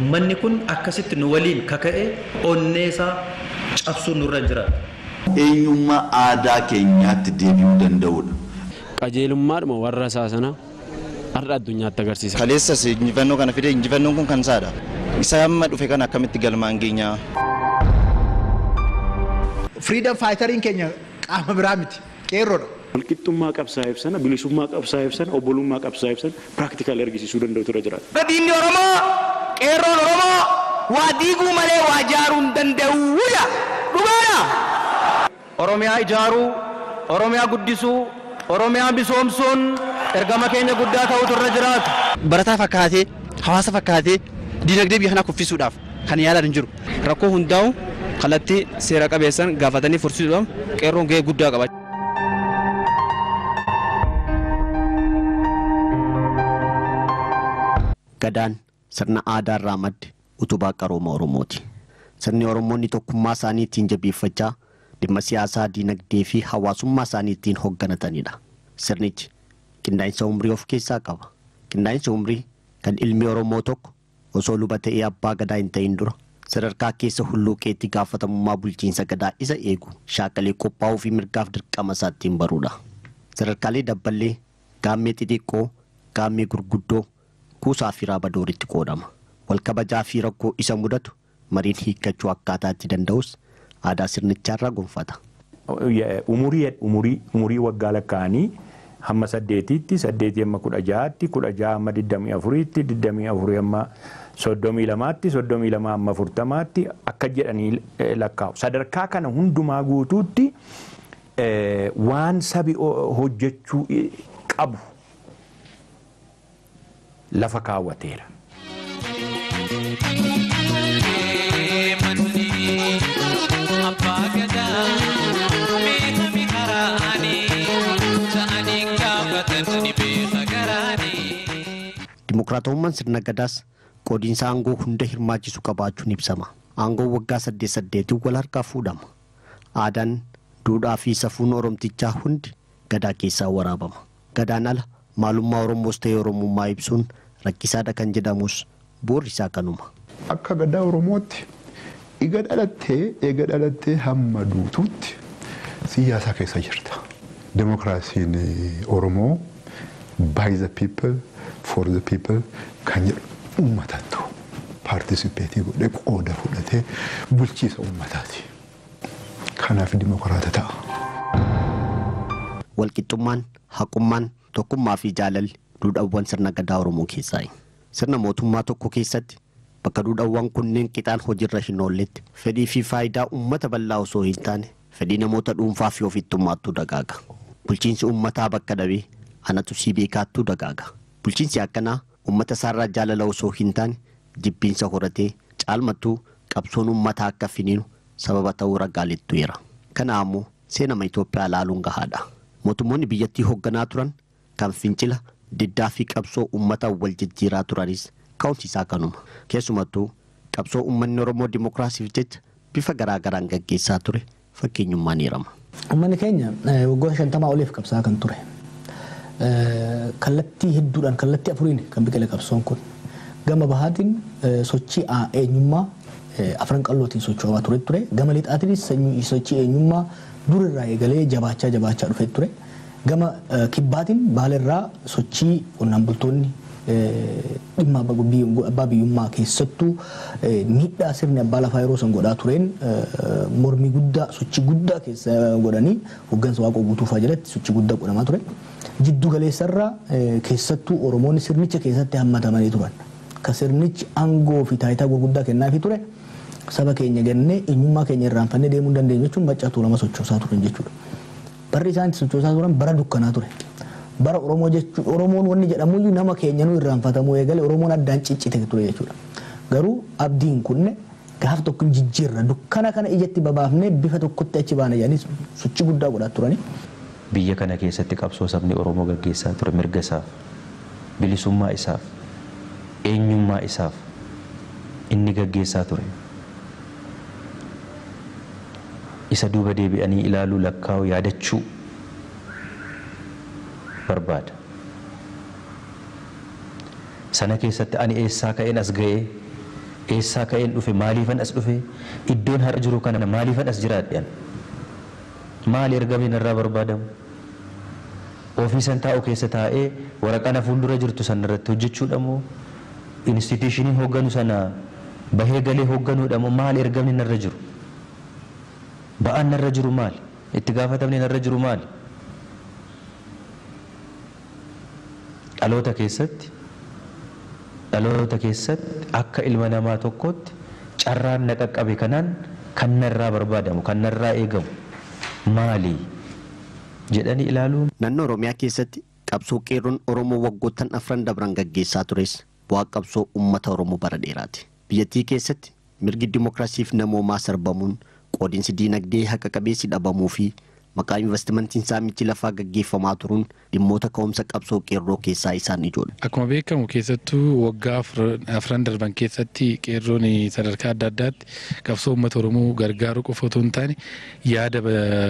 Uummanni kun akkasitti nu waliin kaka'ee onnee isaa cabsuun nurra hin jiraatu. Eenyummaa aadaa keenyaatti deebi'uu danda'udha. Qajeelummaadhuma warra isaa sana har'a addunyaatti agarsiisa. Kaleessas injifannoo kana fide injifannoon kun kan isaadha. Isa amma dhufe kana akkamitti galmaan geenyaa? Freedom fighteriin keenya qaama biraa miti qeerroodha. Walqixxummaa qabsaa ibsana, bilisummaa qabsaa ibsana, obbolummaa qabsaa ibsana practical argisiisuu danda'u ture jiraata. Diinni Oromoo, qeerroon Oromoo waa diiguu malee waa ijaaruu hin danda'uudha. Dhugaadha. Oromiyaa ijaaruu, Oromiyaa guddisuu, Oromiyaa misoomsuun ergama keenya guddaa ta'utu irra jiraata. Barataa fakkaatee, hawaasa fakkaatee diinagdee biyya kanaa kuffisuudhaaf kan yaalan hin jiru. Rakkoo hundaa'u kallattii seera qabeessan gaafatanii fursiisuudhaaf qeerroon gahee guddaa qaba. Gadaan sirna aadaa irraa madde utubaa qarooma Oromooti. Sirni Oromoonni tokkummaa isaanii ittiin jabeeffachaa dhimma siyaasaa, diinagdee fi hawaasummaa isaanii ittiin hoogganatanidha. Sirnichi qindaa'insa umrii of keessaa qaba. Qindaa'insa umrii kan ilmi Oromoo tokko osoo luba ta'ee abbaa gadaa hin ta'in dura sadarkaa keessa hulluuqeetti gaafatamummaa bulchiinsa gadaa isa eegu shaakalee qophaa'uu fi mirgaaf dirqama isaa ittiin baruudha. Sadarkaalee dabballee, gaammee xixiqqoo, gaammee gurguddoo, kuusaa fi raabadooritti qoodama. Wal kabajaa fi rakkoo isa mudatu mariin hiikkachuu akkaataa itti danda'us aadaa sirnichaarraa gonfata. Umurii umurii umurii waggaa lakkaa'anii hamma 8tti, 8 hamma 16tti, 16 hamma 24tti, 24 hamma 32tti, 32 hamma 40tti akka jedhanii lakkaa'u. Sadarkaa kana hundumaa guutuutti waan sabi hojjechuu qabu lafa kaawwateera. Dimokiraatawummaan sirna gadaas qoodiinsa aangoo hunda hirmaachisu qabaachuun ibsama. Aangoon waggaa 8-8 wal harkaa fuudhama. Aadaan, duudhaa fi safuun Oromtichaa hundi gadaa keessaa waraabama. Gadaan ala maalummaa Oromoos ta'e Oromummaa ibsuun rakkisaadha kan jedhamus bu'uurri isaa kanuma. Akka gadaa Oromootti eega dhalattee hamma duutuutti siyaasa keessa jirta. Dimokiraasiin Oromoo by the people for the people kan jedhu uummatatu paartisipeetii godhee qooda fudhatee bulchiisa uummataati. Kanaaf dimokiraata ta'a. Walqixxummaan, haqummaan, tokkummaa fi jaalalli duudhaawwan sirna gadaa Oromoo keessaayi. Sirna mootummaa tokko keessatti bakka duudhaawwan kunneen qixaan hojiirra hin oolletti fedhii fi faayidaa uummata bal'aa osoo hin taane fedhii namoota dhuunfaa fi ofittummaattuu dagaaga. Bulchiinsi uummataa bakka dhabee anatu sii beekaattuu dagaaga. Bulchiinsi akkanaa uummata isaarraa jaalala osoo hin taane jibbiinsa horatee caalmattuu qabsoon uummataa akka finiinu sababa ta'uu ragaalettu jira. Kana ammoo seenama Itoophiyaa ilaaluun gahaadha. Mootummoonni biyyattii hoogganaa turan kan fincila, diddaa fi qabsoo uummataa wal jijjiiraa turanis ka'umsi isaa kanuma. Keessumattuu qabsoo uummanni Oromoo dimokiraasiif jecha bifa garaagaraan gaggeessaa ture fakkeenyummaan eerama. Uummanni keenya waggoota 50 oliif qabsaa kan ture. Kallattii hedduudhaan kallattii afuriin kan biqile qabsoon kun. Gama bahaatiin sochii eenyummaa afran qallootiin socho'aa ture. Gama lixaatiinis sochii eenyummaa durirraa eegalee jabaachaa dhufee ture. Gama kibbaatiin baalerraa sochii qonnaan bultoonni dhimma abbaa biyyummaa keessattuu miidhaa sirni abbaa lafaa yeroo san godhaa tureen mormii guddaa sochii guddaa keessa godhanii hooggansa Waaqoo Guutuufaa jalatti sochii guddaa godhamaa ture. Jiddu galeessarraa keessattuu Oromoonni sirnicha keessatti hammatamanii turan. Ka sirnichi aangoo fi taayitaa gurguddaa kennaafii ture saba keenya gannee eenyummaa keenya irraanfannee deemuu hin dandeenyu jechuun Maccaa Tuulamaa sochoosaa turan jechuudha. Barri isaan itti sochoosaa turan bara dukkanaa ture. Bara Oromoo jechuun Oromoon wanni jedhamuyyuu nama keenya nu irraanfatamuu eegale Oromoon addaan ciccite ture jechuudha. Garuu abdiin kunne gaaf tokko jijjiirra dukkana kana ijatti babaafnee bifa tokkotti achi baana jedhanii sochii guddaa godhaa turani. Biyya kana keessatti qabsoo sabni Oromoo gaggeessaa ture mirga isaaf, bilisummaa isaaf, eenyummaa isaaf inni gaggeessaa ture. Isa duuba deebi'anii ilaaluu, lakkaa'uu, yaadachuu barbaada. Sana keessatti ani eessaa ka'een as ga'ee Eessaa ka'een dhufe, maaliifan as dhufe, iddoon har'a jiru kana maaliifan as jiraadhe, maali ergamni narraa barbaadamu? Ofii san taa'u keessa taa'ee waraqaa na fuuldura jirtu sana irratti hojjechuudha moo instituushinii hoogganu sana bahee galee hoogganuudha moo maali ergamni narra jiru? Ba'aan narra jiru maali? Itti gaafatamni narra jiru maali? Dhaloota keessatti akka ilma namaa tokkootti carraan na qaqqabe kanaan kan narraa barbaadamu, kan narraa eegamu maali jedhanii ilaaluun. Naannoo Oromiyaa keessatti qabsoo qeerroon Oromoo waggoottan afran dabran gaggeessaa tures bu'aa qabsoo uummata Oromoo bara dheeraati. Biyyattii keessatti mirgi dimookiraasiif namoomaa sarbamuun, qoodinsi diinagdee haqa qabeessi dhabamuu fi maqaa investimentiin saamichi lafaa gaggeeffamaa turuun dhimmoota ka'umsa qabsoo qeerroo keessaa isaan ijoodha. Akkuma beekamu keessattuu waggaa afran darban keessatti qeerroon sadarkaa adda addaatti qabsoo uummata Oromoo gargaaruu qofa otoo hin taane yaada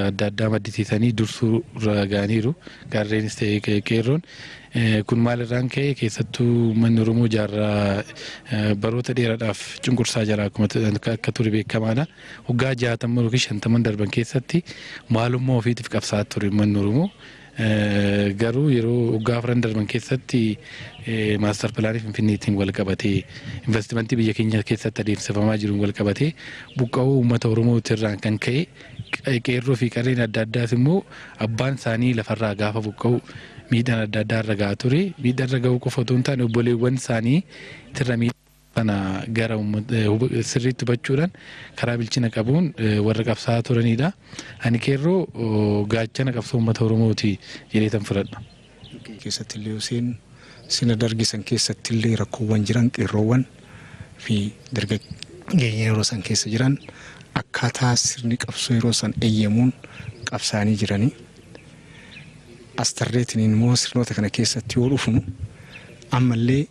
adda addaa maddisiisanii dursuu irra ga'aniiru. Gaarreenis ta'e qeerroon kun maalirraan ka'e keessattuu uummanni Oromoo jaarraa baroota dheeraadhaaf cunqursaa jira akkuma akka ture beekamaadha. Waggaa 60 yookiin 50 darban keessatti maalummaa ofiitiif qabsaa'aa ture uummanni Oromoo. Garuu yeroo waggaa afran darban keessatti maastar pilaanii Finfinneetiin wal qabatee investimentii biyya keenya keessatti adeemsifamaa jiruun wal qabatee buqqa'uu uummata Oromootirraan kan ka'e qeerroo fi qarreen adda addaas immoo abbaan isaanii lafarraa gaafa buqqa'u miidhaan adda addaa irra gahaa ture. Miidhaan irra gahuu qofa otoo hin taane obboleewwan isaanii irra miidhaa kana gara sirriitti hubachuudhaan karaa bilchina qabuun warra qabsaa'aa turanidha. Ani qeerroo gaachana qabsoo uummata Oromooti jedhee tan fudhadha. Keessatti illee Hussein sina dargisan keessatti illee rakkoowwan jiran qeerroowwan fi dargaggeeyyiin yeroo san keessa jiran akkaataa sirni qabsoo yeroo san eeyyamuun qabsaa'anii jiranii. As tarreetiin immoo sirnoota kana keessatti yoo dhufnu ammallee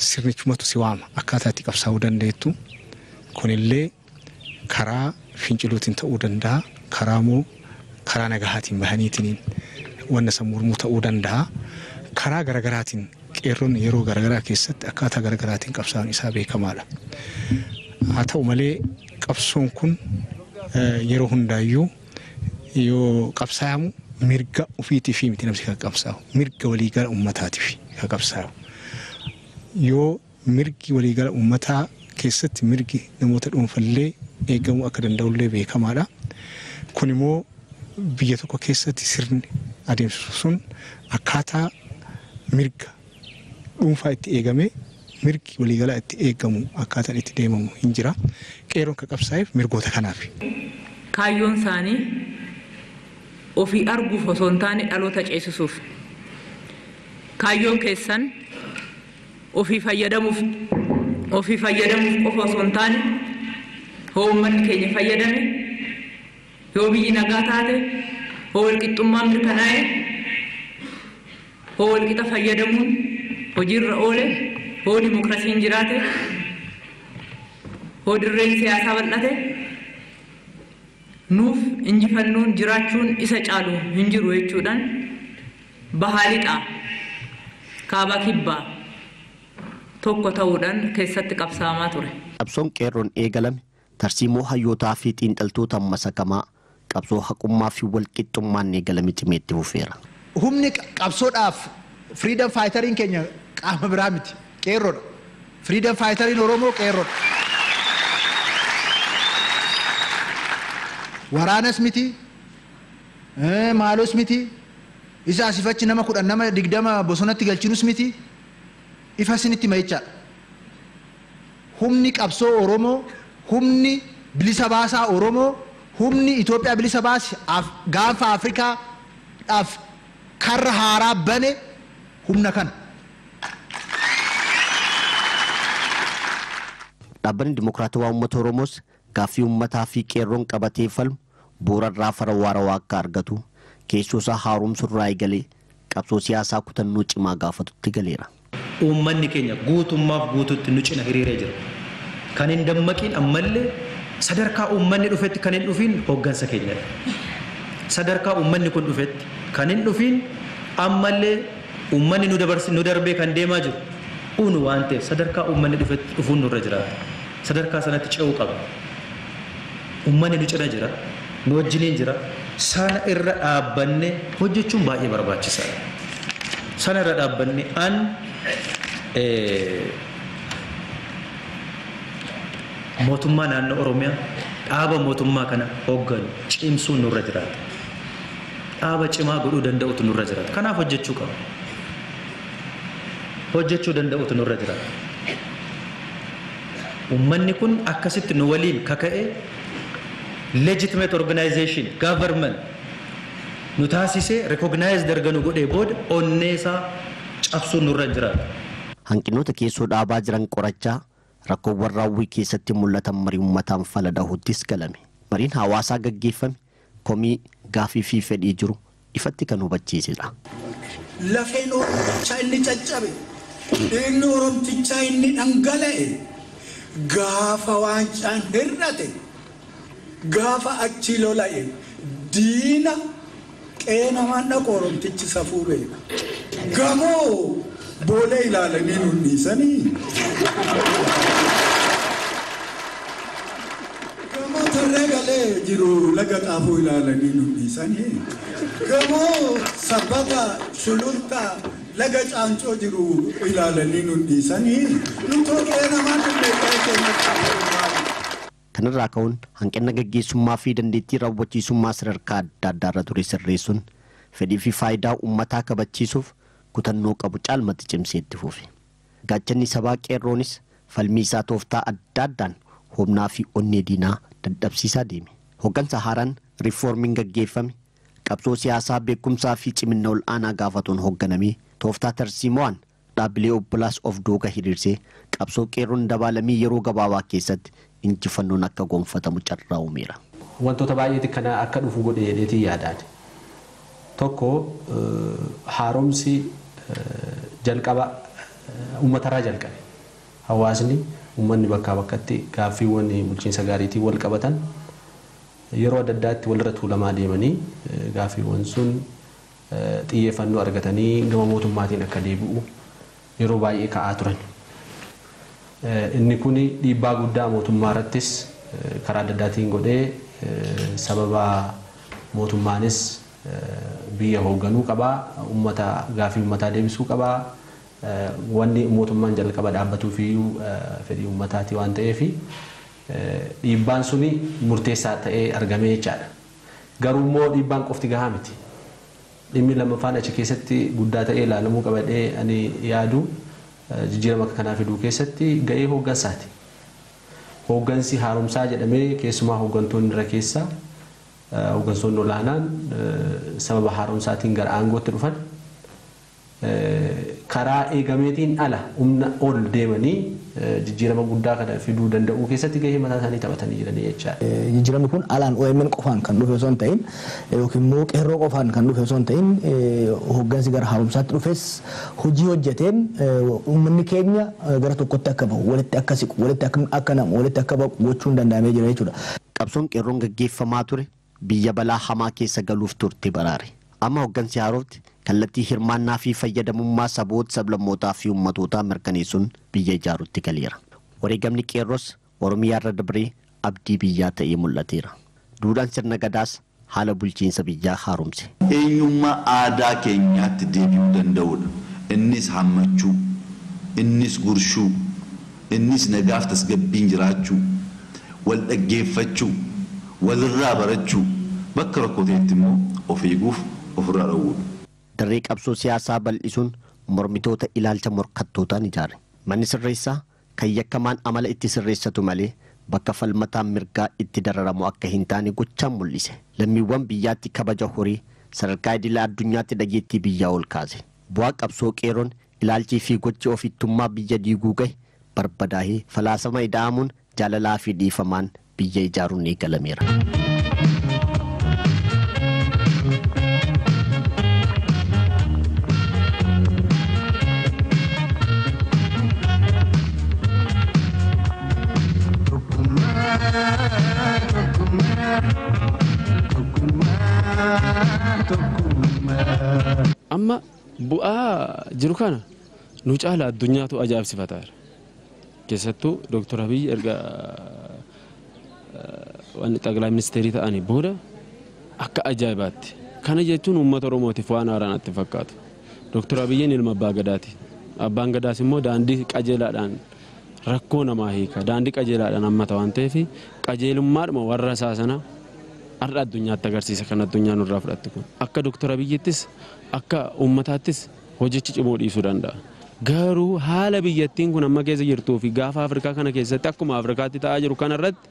sirnichumatu si waama akkaataa itti qabsaa'uu dandeettu. Kunillee karaa finciluutiin ta'uu danda'a, karaa immoo karaa nagahaatiin bahaniitiin wanna san mormuu ta'uu danda'a. Karaa garagaraatiin qeerroon yeroo garagaraa keessatti akkaataa garagaraatiin qabsaa'uun isaa beekamaadha. Haa ta'u malee qabsoon kun yeroo hundaayyuu yoo qabsaa'amu mirga ofiitiif miti namni kan qabsaa'u, mirga waliigala uummataatiif kan qabsaa'u. Yoo mirgi waliigala uummataa keessatti mirgi namoota dhuunfallee eegamuu akka danda'ullee beekamaadha. Kun immoo biyya tokko keessatti sirni adeemsisu sun akkaataa mirga dhuunfaa itti eegame mirgi waliigalaa itti eegamu akkaataan itti deemamu hin jira. Qeerroon kan qabsaa'eef mirgoota kanaaf. Kaayyoon isaanii ofii arguuf osoo hin taane dhaloota ceesisuuf. Kaayyoon keessan ofii fayyadamuuf qofa osoo hin taane hoo uummanni keenya fayyadame, yoo biyyi nagaa taate, hoo walqixxummaan mirkanaa'e, hoo walqixa fayyadamuun hojiirra oole, hoo dimokiraasiin jiraate, hoo dirreen siyaasaa bal'ate, nuuf injifannoon jiraachuun isa caalu hin jiru jechuudhaan bahaa lixaa kaabaa kibbaa tokko ta'uudhaan keessatti qabsaamaa ture. Qabsoon qeerroon eegalame tarsiimoo hayyootaa fi xiinxaltoota masakamaa qabsoo haqummaa fi walqixxummaan eegalame cimeetti fufeera. Humni qabsoodhaaf freedom fighteriin keenya qaama biraa miti, qeerroodha. Freedom fighteriin Oromoo qeerroodha. Waraanas miti, maalos miti, isa asifachi nama 10 nama 20 bosonatti galchinus miti, ifa isinitti ma'ichaadha. Humni qabsoo Oromoo, humni bilisa baasaa Oromoo, humni Itoophiyaa bilisa baase gaanfa Afrikaadhaaf karra haaraa bane humna kana. Dhaabbanni Dimokiraatawaa Uummata Oromoos gaaffii uummataa fi qeerroon qabatee falmu bu'uurarraa fara waarawaa akka argatu keessoo isaa haaromsurraa eegalee qabsoo siyaasaa kutannoo cimaa gaafatutti galeera. Uummanni keenya guutummaaf guututti nu cina hiriiree jira. Kan hin dammaqiin ammallee sadarkaa uummanni dhufetti kan hin dhufiin hooggansa keenyadha. Sadarkaa uummanni kun dhufetti kan hin dhufiin ammallee uummanni nu darbee kan deemaa jiru unu waan ta'eef sadarkaa uummanni dhufetti dhufuun nurra jiraata. Sadarkaa sanatti ce'uu qabna. Uummanni nu cina jira, nu wajjiniin jira. Sana irra dhaabbanne hojjechuun baay'ee barbaachisaadha. Sana irra dhaabbanne an mootummaa naannoo Oromiyaa dhaaba mootummaa kana hoogganu cimsuun nurra jiraata. Dhaaba cimaa godhuu danda'utu nurra jiraata. Kanaaf hojjechuu qabna. Hojjechuu danda'utu nurra jiraata. Uummanni kun akkasitti nu waliin kaka'ee legitimate organization government nu taasisee recognize darga nu godhee booda onnee isaa cabsuun nurra jiraata. Hanqinoota keessoo dhaabaa jiran qorachaa rakkoowwan raawwii keessatti mul'atan marii uummataan fala dhahuuttis galame. Mariin hawaasaa gaggeeffame komii gaafii fi fedhii jiru ifatti kan hubachiisedha. Lafeen Oromtichaa inni caccabe, dhiigni Oromtichaa inni dhangala'e, gaafa waancaan hir'ate, gaafa achi lola'e, diina qe'ee namaan dhaqu Oromtichi safuu beeka. Gamoo boolee ilaalanii nun dhiisanii. Gamoo tarree galee jiru laga xaafuu ilaalanii nun dhiisanii. Gamoo sabbata sulultaa laga caancoo jiru ilaalanii nun dhiisanii. Nutoo qe'ee namaan dhufnee qe'ee keenyatti. Kanarraa ka'uun hanqina gaggeessummaa fi dandeettii raawwachiisummaa sadarkaa adda addaarra ture sirreessuun fedhii fi faayidaa uummataa kabachiisuuf kutannoo qabu caalmatti cimsee itti fufe. Gaachanni sabaa qeerroonis falmii isaa tooftaa adda addaan humnaa fi onnee diinaa dadhabsiisaa deeme. Hooggansa haaraan riifoormiin gaggeeffame qabsoo siyaasaa beekumsaa fi cimina ol aanaa gaafatuun hoogganamee tooftaa tarsiimo'aan dhaabbilee obbolaas of duuka hiriirsee qabsoo qeerroon dabaalamii yeroo gabaabaa keessatti injifannoon akka gonfatamu carraa uumeera. Wantoota baay'eeti kana akka dhufu godhe jedheetii yaadaan. Tokko haaromsi jalqaba uummatarraa jalqabe. Hawaasni uummanni bakkaa bakkatti gaaffiiwwan bulchiinsa gaariitiin wal qabatan yeroo adda addaatti walirra tuulamaa deemanii gaaffiiwwan sun xiyyeeffannoo argatanii gama mootummaatiin akka deebi'u yeroo baay'ee ka'aa turan. Inni kun dhiibbaa guddaa mootummaa irrattis karaa adda addaatiin godhee sababa mootummaanis biyya hoogganuu qabaa, uummata gaaffii uummataa deebisuu qabaa, wanni mootummaan jalqaba dhaabbatuu fi fedhii uummataati waan ta'eef dhiibbaan suni murteessaa ta'ee argamee jechaadha. Garuu immoo dhiibbaan qofti gahaa miti. Dhimmi lammaffaan achi keessatti guddaa ta'ee ilaalamuu qabadhee ani yaadu jijjiirama akka kanaa fiduu keessatti ga'ee hooggansaati. Hooggansi haaromsaa jedhamee keessumaa hooggantoonni irra keessaa hooggantoonni olaanaan sababa haaromsaatiin gara aangootti dhufan karaa eegameetiin ala humna ol deemanii jijjiirama guddaa kana fiduu danda'uu keessatti gahee mataa isaanii taphatanii jiranii jechaadha. Jijjiiramni kun alaan OMN qofaan kan dhufe osoo hin ta'in yookiin immoo qeerroo qofaan kan dhufe osoo hin ta'in hooggansi gara haaromsaatti dhufes hojii hojjeteen uummanni keenya gara tokkotti akka bahu, walitti akka siqu, walitti akka namu, walitti akka baqu gochuun danda'amee jira jechuudha. Qabsoon qeerroon gaggeeffamaa ture biyya balaa hamaa keessa galuuf turte baraare. Amma hooggansi haarofti kallattii hirmaannaa fi fayyadamummaa saboota sablammootaa fi uummatootaa mirkaneessuun biyya ijaaruutti galeera. Wareegamni qeerroos Oromiyaa irra dabaree abdii biyyaa ta'ee mul'ateera. Duudhaan sirna gadaas haala bulchiinsa biyyaa haaromse. Eenyummaa aadaa keenyaatti deebi'uu danda'udha. Innis hammachuu, innis gurshuu, innis nagaaf tasgabbiin jiraachuu, wal dhaggeeffachuu, walirraa barachuu, bakka rakkoo ta'etti immoo of eeguuf ofirraa dhowwuudha. Darree qabsoo siyaasaa bal'isuun mormitoota ilaalcha morkattootaan ijaare. Manni sirreessaa kan yakkamaan amala itti sirreessatu malee bakka falmataan mirgaa itti dararamu akka hin taane gochaan mul'ise. Lammiiwwan biyyaatti kabaja horii sadarkaa idila addunyaatti dhageettii biyyaa ol kaase. Bu'aa qabsoo qeerroon ilaalchii fi gochi ofittummaa biyya diiguu gahe barbadaahee falaasama ida'amuun jaalalaa fi dhiifamaan biyya ijaaruun eegalameera. Amma bu'aa jiru kana nu caala addunyaatu ajaa'ibsifataa jira. Keessattuu Dooktar Abiyyi erga wanni xaqilaa ministeerii ta'anii booda akka ajaa'ibaatti. Kana jechuun uummata Oromootiif waan haaraa natti fakkaatu. Dooktar Abiyyiin ilma abbaa gadaati. Abbaan gadaas immoo daandii qajeelaadhaan rakkoo namaa hiika. Daandii qajeelaadhaan hammata waan ta'eef qajeelummaadhuma warra isaa sana har'a addunyaatti agarsiisa kan addunyaan nurraa fudhatte kun. Akka Dooktar Abiyyittis akka uummataattis hojichi cimoo dhiisuu danda'a. Garuu haala biyyattiin kun amma keessa jirtuu fi gaafa Afrikaa kana keessatti akkuma Afrikaatti ta'aa jiru kanarratti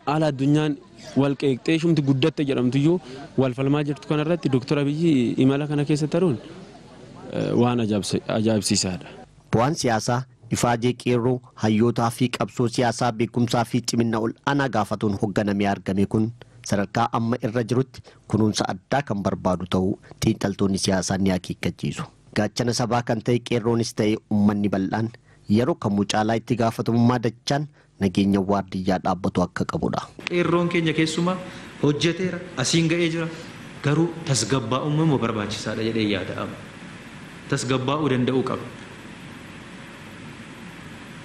haala addunyaan wal qeeqxee shumti guddatte jedhamtuyyuu wal falmaa jirtu kanarratti Dooktar Abiyyi imala kana keessa taruun waan ajaa'ibsiisaadha. Bu'aan siyaasaa ifaajee qeerroo hayyootaa fi qabsoo siyaasaa beekumsaa fi cimina ol aanaa gaafatuun hoogganamee argame kun sadarkaa amma irra jirutti kunuunsa addaa kan barbaadu ta'uu xiinxaltoonni siyaasaa ni akeekkachiisu. Gaachana sabaa kan ta'e qeerroonis ta'e uummanni bal'aan yeroo kamuu caalaa itti gaafatamummaa dachaan nageenya waardiyyaa dhaabbatu akka qabudha. Qeerroon keenya keessumaa hojjeteera asiin ga'ee jira garuu tasgabbaa'ummaa immoo barbaachisaadha jedhee yaada'ama. Tasgabbaa'uu danda'uu qabna.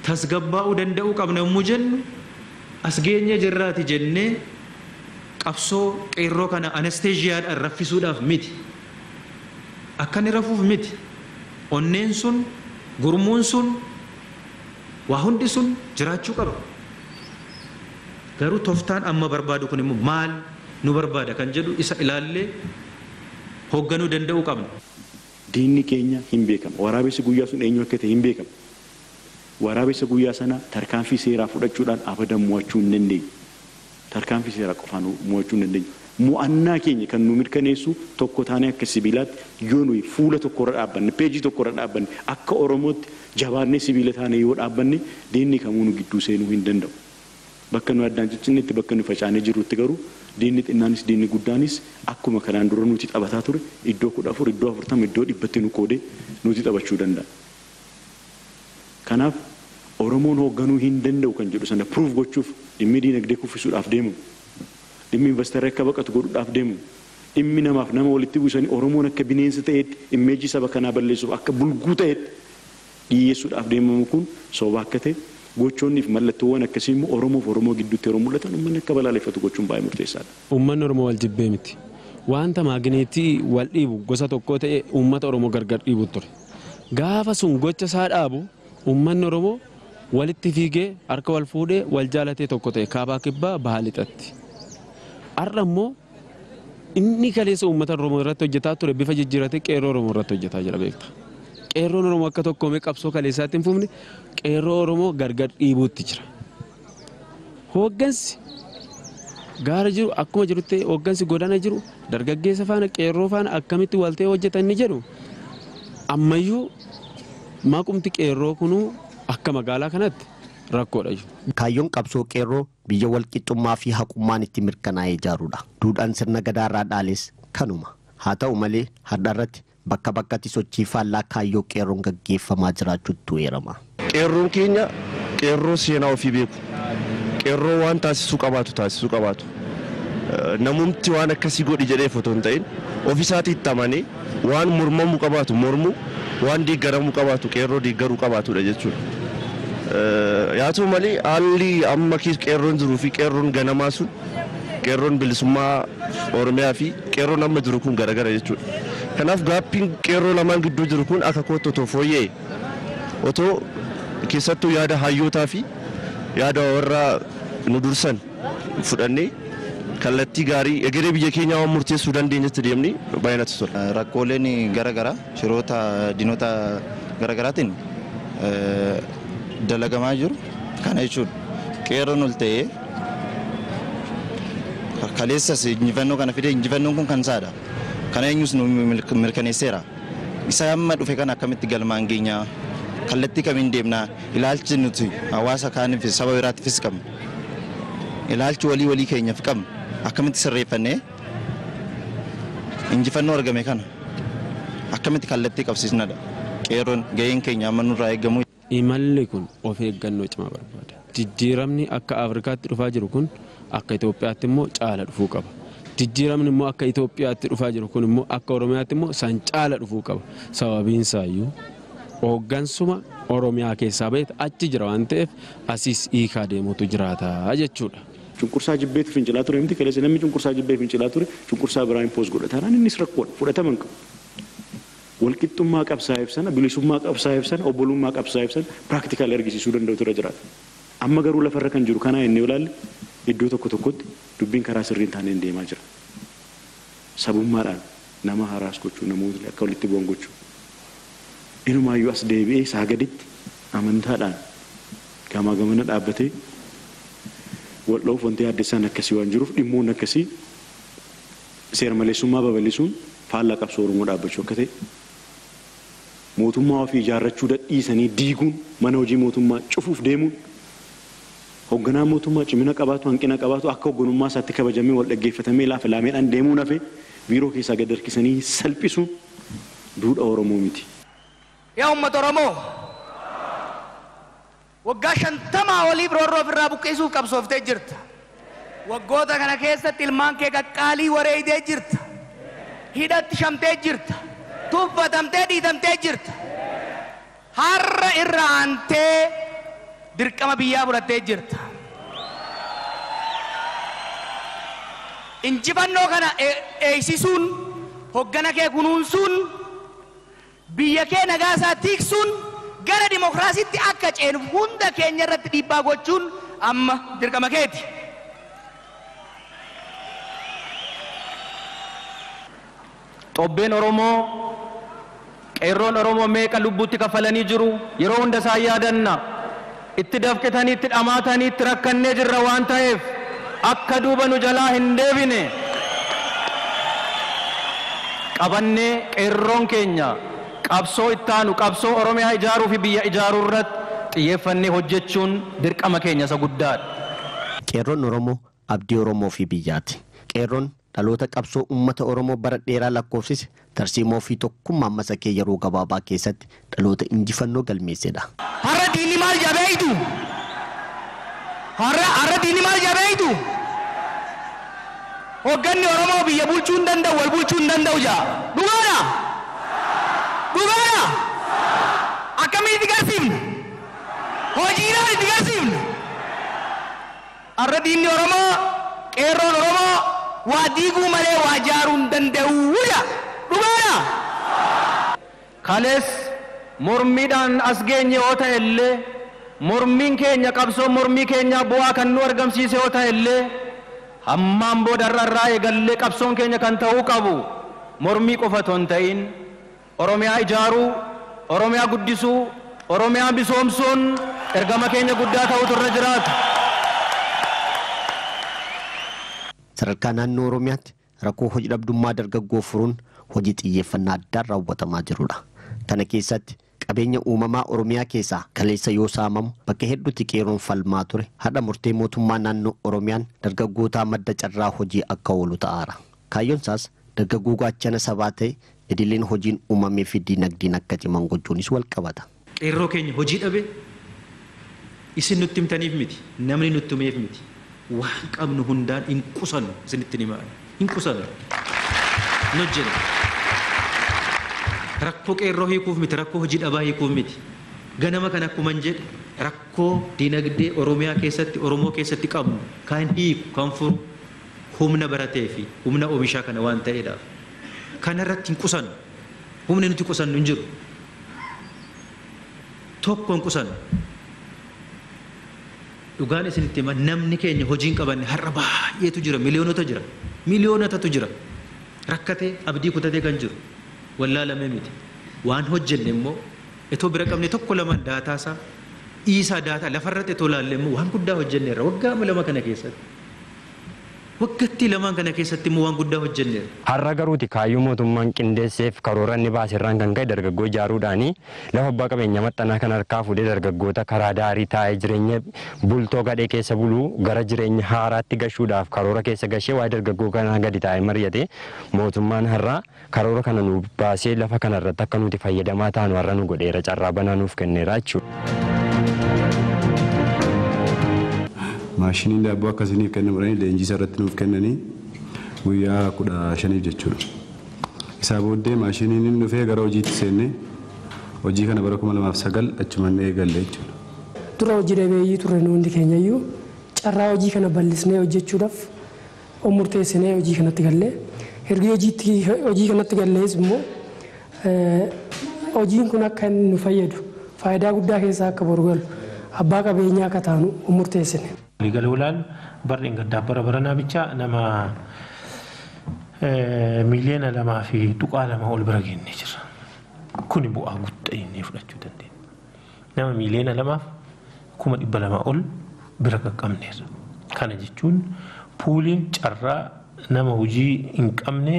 Tasgabbaa'uu danda'uu qabna yommuu jennu as geenye jirraati jennee qabsoo qeerroo kana anesteeziyaadhaan raffisuudhaaf miti. Akka inni rafuuf miti. Onneen sun gurmuun sun waa hundi sun jiraachuu qaba. Garuu tooftaan amma barbaadu kun immoo maal nu barbaada kan jedhu isa ilaallee hoogganuu danda'uu qabna. Diinni keenya hin beekamu. Waraabessi guyyaa sun eenyu akka ta'e hin beekamu. Waraabessa guyyaa sana tarkaanfii seeraa fudhachuudhaan abadan mo'achuu hin dandeenyu. Tarkaanfii seeraa qofaan mo'achuu hin dandeenyu. Mo'annaa keenya kan nu mirkaneessu tokko taanee akka sibiilaatti yoo nuyi fuula tokkorra dhaabbanne, peejii tokkorra dhaabbanne, akka Oromootti jabaannee sibiila taanee yoo dhaabbanne diinni kamuu nu gidduu seenuu hin danda'u. Bakka nu addaan ciccinnetti bakka nu facaanee jirrutti garuu diinni xinnaanis diinni guddaanis akkuma kanaan dura nuti taphataa ture iddoo 14, iddoo 40, iddoo 100 nu qoodee nuti taphachuu danda'a. Kanaaf Oromoon hoogganuu hin danda'u kan jedhu sana proof gochuuf dhimmi diinagdee kuffisuudhaaf deemu, dhimmi investara akka baqatu godhuudhaaf deemu, dhimmi namaaf nama walitti buusanii Oromoon akka bineensa ta'etti immeejii saba kanaa balleessuuf akka bulguu ta'etti dhiyeessuudhaaf deemamu kun soba akka ta'e gochoonni fi mallattoowwan akkasii immoo Oromoof Oromoo gidduutti yeroo mul'atan uummanni akka balaaleffatu gochuun baay'ee murteessaadha. Uummanni Oromoo wal jibbee miti. Wanta maagneetii wal dhiibu gosa tokko ta'e uummata Oromoo gargar dhiibu ture. Gaafa sun gocha isaa dhaabu uummanni Oromoo walitti fiigee harka wal fuudhee wal jaalatee tokko ta'e kaabaa kibbaa bahaa lixatti. Har'a immoo inni kaleessa uummata Oromoo irratti hojjetaa ture bifa jijjiiratee qeerroo Oromoo irratti hojjetaa jira beekta. Qeerroon Oromoo akka tokkoomee qabsoo kaleessaatti hin fufne qeerroo Oromoo gargar dhiibuutti jira. Hooggansi gaara jiru akkuma jirutti hooggansi godana jiru dargaggeessa faana qeerroo faana akkamitti waltee hojjetan ni jedhu ammayyuu maqumti qeerroo kunuu akka magaalaa kanatti rakkoodha. Kaayyoon qabsoo qeerroo biyya walqixxummaa fi haqummaan itti mirkanaa'ee ijaaruudha. Duudhaan sirna gadaarraa dhaales kanuma. Haa ta'u malee har'a irratti bakka bakkatti sochii faallaa kaayyoo qeerroon gaggeeffamaa jiraachuutu eerama. Qeerroon keenya qeerroo seenaa ofii beeku. Qeerroo waan taasisuu qabaatu. Namumti waan akkasii godhi jedhee otoo hin ta'in ofiisaatii itti amanee waan mormamuu qabaatu mormuu, waan deeggaramuu qabaatu qeerroo deeggaruu qabaatudha jechuudha. Yaa ta'u malee haalli amma qeerroon jiruu fi qeerroon ganamaa sun qeerroon bilisummaa Oromiyaa fi qeerroon amma jiru kun garagara jechuudha. Kanaaf gaappiin qeerroo lamaan gidduu jiru kun akka kootti otoo fooyya'e otoo keessattuu yaada hayyootaa fi yaada warra nu dursan fudhannee kallattii gaarii egeree biyya keenyaa waan murteessuu dandeenyetti deemnee baay'ee natti tola. Rakkooleen garaagaraa shiroota diinota garaagaraatiin dalagamaa jiru. Kana jechuun qeerroon ol ta'ee kaleessas injifannoo kana fide injifannoon kun kan isaadha. Kana eenyus nu mirkaneesseera. Isa amma dhufe kana akkamitti galmaan geenyaa kallattii kamiin deemnaa ilaalchi nuti hawaasa kaaniif saba biraattifis qabna. Ilaalchi walii walii keenyaaf qabna. Akkamitti sirreeffannee injifannoo argame kana akkamitti kallattii qabsiisnadha. Qeerroon gaheen keenya amma nurraa eegamu. Imalli kun of eeggannoo cimaa barbaada. Jijjiiramni akka Afrikaatti dhufaa jiru kun akka Itoophiyaatti immoo caala dhufuu qaba. Jijjiiramni immoo akka Itoophiyaatti dhufaa jiru kun immoo akka Oromiyaatti immoo san caala dhufuu qaba. Sababiin isaayyuu hooggansuma Oromiyaa keessaa baheet achi jira waan ta'eef asiis hiikaa deemutu jiraata jechuudha. Cunqursaa jibbeetu fincilaa ture miti kaleessa namni cunqursaa jibbee fincilaa ture cunqursaa biraa impoos godha taanaan innis rakkoodha fudhatama hin qabu. Walqixxummaa qabsaa'eef sana bilisummaa qabsaa'eef sana obbolummaa qabsaa'eef sana piraaktikaalii argisiisuu danda'u ture jiraata. Amma garuu lafarra kan jiru kanaa inni ilaalle iddoo tokko tokkotti dubbiin karaa sirriin taaneen deemaa jira. Sabummaadhaan nama haraas gochuu namootni akka walitti bu'an gochuu. Inumaayyuu as deebi'ee isaa gaditti amantaadhaan gamaa gamana dhaabbatee wal dhoof wanti yaaddessaan akkasii waan jiruuf dhimmoonni akkasii seera maleessummaa babal'isuun faallaa qabsoo Oromoo dhaabbachuu akka ta'e mootummaa ofii ijaarrachuu dadhiisanii diiguun mana hojii mootummaa cufuuf deemuun hoogganaa mootummaa cimina qabaatu hanqina qabaatu akka hoogganummaa isaatti kabajamee wal dhaggeeffatamee laafa laameedhaan deemuun hafe biiroo keessaa gad harkisanii salphisuun duudhaa Oromoo miti. Yaa uummata Oromoo waggaa 50 oliif roorroo ofirraa buqqisuuf qabsooftee jirta. Waggoota kana keessatti ilmaan kee qaqqaalii wareegdee jirta. Hidhatti shamtee jirta. Tuffatamtee dhiitamtee jirta. Har'a irra aantee dirqama biyyaa fudhattee jirta. Injifannoo kana eeysisuun, hoggana kee kunuunsuun, biyya kee nagaa isaa tiksuun gara dimokiraasiitti akka ceenuuf hunda keenya irratti dhiibbaa gochuun amma dirqama keeti. Xobbeen Oromoo qeerroon Oromoo meeqa lubbuutti kafalanii jiru yeroo hunda isaan yaadanna itti dafqitanii itti dhamaatanii itti rakkannee jirra waan ta'eef akka duuba nu jalaa hin deebine qabannee qeerroon keenya qabsoo ittaanu qabsoo Oromiyaa ijaaruu fi biyya ijaaruu irratti xiyyeeffannee hojjechuun dirqama keenya isa guddaadha. Qeerroon Oromoo abdii Oromoo fi biyyaati. Qeerroon dhaloota qabsoo uummata Oromoo bara dheeraa lakkoofsise tarsiimoo fi tokkummaa masakee yeroo gabaabaa keessatti dhaloota injifannoo galmeessedha. Har'a diinni maal jabeeytu? Har'a diinni maal jabeeytu? Hoogganni Oromoo biyya bulchuu hin danda'u, wal bulchuu hin danda'u jaa. Dhugaadha? Dhugaadha? Akkamiin itti garsiifna? Hojiidhaan itti garsiifna? Har'a diinni Oromoo, qeerroon Oromoo waa diiguu malee waa ijaaruu hin danda'u jaa. Dhugaadha? Kalees mormiidhaan as geenye yoo ta'e illee mormiin keenya qabsoo mormii keenyaa bu'aa kan nu argamsiise yoo ta'e illee hammaan booda irraa eegallee qabsoon keenya kan ta'uu qabu mormii qofa otoo hin ta'in Oromiyaa ijaaruu, Oromiyaa guddisuu, Oromiyaa misoomsuun ergama keenya guddaa ta'utu irra jiraata. Sadarkaa naannoo Oromiyaatti rakkoo hojii dhabdummaa dargaggoo furuun hojii xiyyeeffannaa addaan raawwatamaa jirudha. Kana keessatti qabeenya uumamaa Oromiyaa keessaa kaleessa yoo saamamu bakka hedduutti qeerroon falmaa ture har'a murtee mootummaa naannoo Oromiyaan dargaggootaa madda carraa hojii akka oolu ta'aara. Kaayyoon isaas dargaggoo gaachana sabaa ta'e idileen hojiin uumamee fi diinagdeen akka ciman gochuunis wal qabata. Qeerroo keenya hojii dhabe isin nutti himtaniif miti namni nutti himeef miti waan qabnu hundaan hin qusannu isinitti himaa hin qusannu hin hojjennu. Rakkoo qeerroo hiikuuf miti rakkoo hojii dhabaa hiikuuf miti ganama kan akkuma hin jedhe rakkoo diinagdee Oromiyaa keessatti Oromoo keessatti qabnu kan hiiku kan furu humna baratee fi humna oomishaa kana waan ta'eedhaaf kanarratti hin qusannu humni nuti qusannu hin jiru tokko hin qusannu. Dhugaan isinitti hima namni keenya hojii hin qabanne har'a baay'eetu jira miliyoonota jira miliyoonotatu jira rakkatee abdii kutatee kan jiru wallaalamee miti waan hojjenne immoo itoo bira qabne tokko lama daataasaa dhiisaa daataa lafarratti itoo laalle immoo waan guddaa hojjenneerra waggaa lama kana keessatti waggattii lamaan kana keessatti immoo waan guddaa hojjenneerra. Har'a garuuti kaayyoo mootummaan qindeesseef karoora inni baase irraan kan ka'e dargaggoo ijaaruudhaani lafa abbaa qabeenya maxxanaa kan harkaa fuudhee dargaggoota karaa daarii taa'ee jireenya bultoo gadhee keessa buluu gara jireenya haaraatti gashuudhaaf karoora keessa gashee waa'ee dargaggoo kanaa gadi taa'ee mari'ate mootummaan har'a karoora kana nu baasee lafa kanarratti akka nuti fayyadamaa taanu har'a nu godheera carraa banaa nuuf kenneera jechuudha. Maashiniin daabboo akkasiniif kennamu leenjii irratti nuuf kennanii guyyaa 15 jechuudha. Isaa booddee maashiniin inni dhufee gara hojiitti seenne Hojii kana bara 2009 achumaan eegalle jechuudha. Dura hojii dhabeeyyii turre nu hundi keenya iyyuu carraa hojii kana bal'isnee hojjechuudhaaf of murteessinee hojii kanatti gallee erga hojii kanatti gallees immoo hojiin kun akka inni nu fayyadu faayidaa guddaa keessaa akka boru galu abbaa qabeenyaa akka taanu of murteessine. Waliigala ilaalu barri gaddaa bara baranaa bichaa nama 2.2 miiliyoona ol bira geennee jirra. Kuni bu'aa guddaa inni fudhachuu dandeenya. Nama 2,200,000 ol bira qaqqabneerra. Kana jechuun puuliin carraa nama hojii hin qabne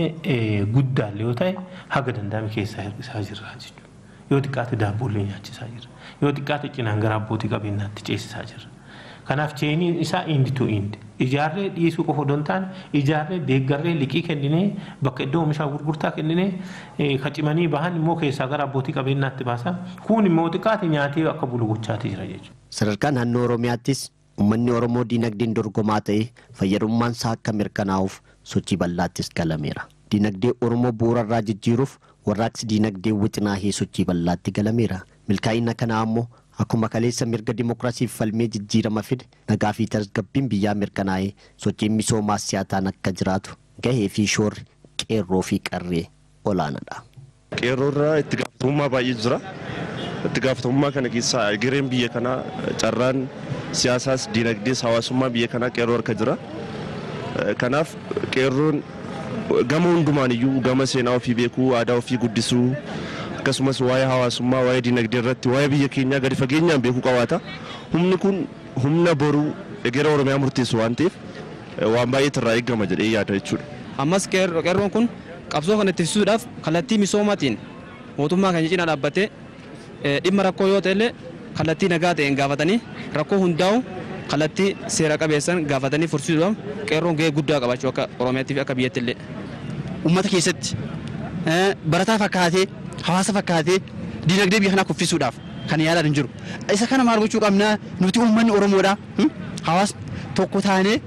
guddaallee yoo ta'e haga danda'ame keessaa hir'isaa jirra jechuudha. Yoo xiqqaate daabboollee nyaachisaa jirra. Yoo xiqqaate cinaan gara abbootii qabeenyaatti ceesisaa jirra. Kanaaf cheeniin isaa end to end. Ijaarree dhiisuu qofa odoo hin taane ijaarree deeggarree liqii kenninee bakka iddoo oomishaa gurgurtaa kenninee kacimanii bahan immoo keessaa gara abbootii qabeenyaatti baasa. Kun immoo xiqqaate nyaatee akka bulu gochaati jira jechuudha. Sadarkaa naannoo Oromiyaattis uummanni Oromoo diinagdeen dorgomaa ta'e fayyadummaan isaa akka mirkanaa'uuf sochii bal'aattis galameera. Diinagdee Oromoo bu'uurarraa jijjiiruuf warraaqsi diinagdee wixinaahee sochii bal'aatti galameera. Milkaa'ina kanaa ammoo akkuma kaleessa mirga dimookiraasiif falmee jijjiirama fide nagaa fi tasgabbiin biyyaa mirkanaa'ee sochiin misoomaa siyaataan akka jiraatu gahee fi shoorri qeerroo fi qarree olaanaadha. Qeerroo irraa itti gaafatamummaa baay'ee jira. Itti gaafatamummaa kana keessaa egereen biyya kanaa carraan siyaasaas diinagdees hawaasummaa biyya kanaa qeerroo harka jira. Kanaaf qeerroon gama hundumaan iyyuu gama seenaa ofii beekuu, aadaa ofii guddisuu akkasumas waa'ee hawaasummaa, waa'ee diinagdee irratti, waa'ee biyya keenyaa gadi fageenyaan beekuu qabaata. Humni kun humna boruu egera Oromiyaa murteessu waan ta'eef waan baay'eetu irraa eegama jedhee yaada jechuudha. Ammas qeerroon kun qabsoo kana itti fufsiisuudhaaf kallattii misoomaatiin mootummaa keenya cinaa dhaabbatee dhimma rakkoo yoo ta'e illee kallattii nagaa ta'een gaafatanii rakkoo hundaa'u kallattii seera qabeessan gaafatanii fursiisuudhaaf qeerroon gahee guddaa qabaachuu akka Oromiyaatti fi akka biyyatti illee. Uummata keessatti barataa fakkaatee hawaasa fakkaatee diinagdee biyya kanaa kuffisuudhaaf kan yaalaan hin jiru. Isa kana maal gochuu qabnaa nuti uummanni Oromoodha. Hawaasni tokko taanee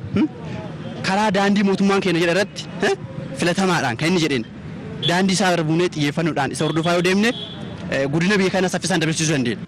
karaa daandii mootummaan keenya jedha irratti filatamaadhaan kan inni jedheen daandii isaa irra buunee xiyyeeffannoodhaan isa hordofaa yoo deemne guddina biyya kanaa saffisaan dabalchiisuu dandeenya.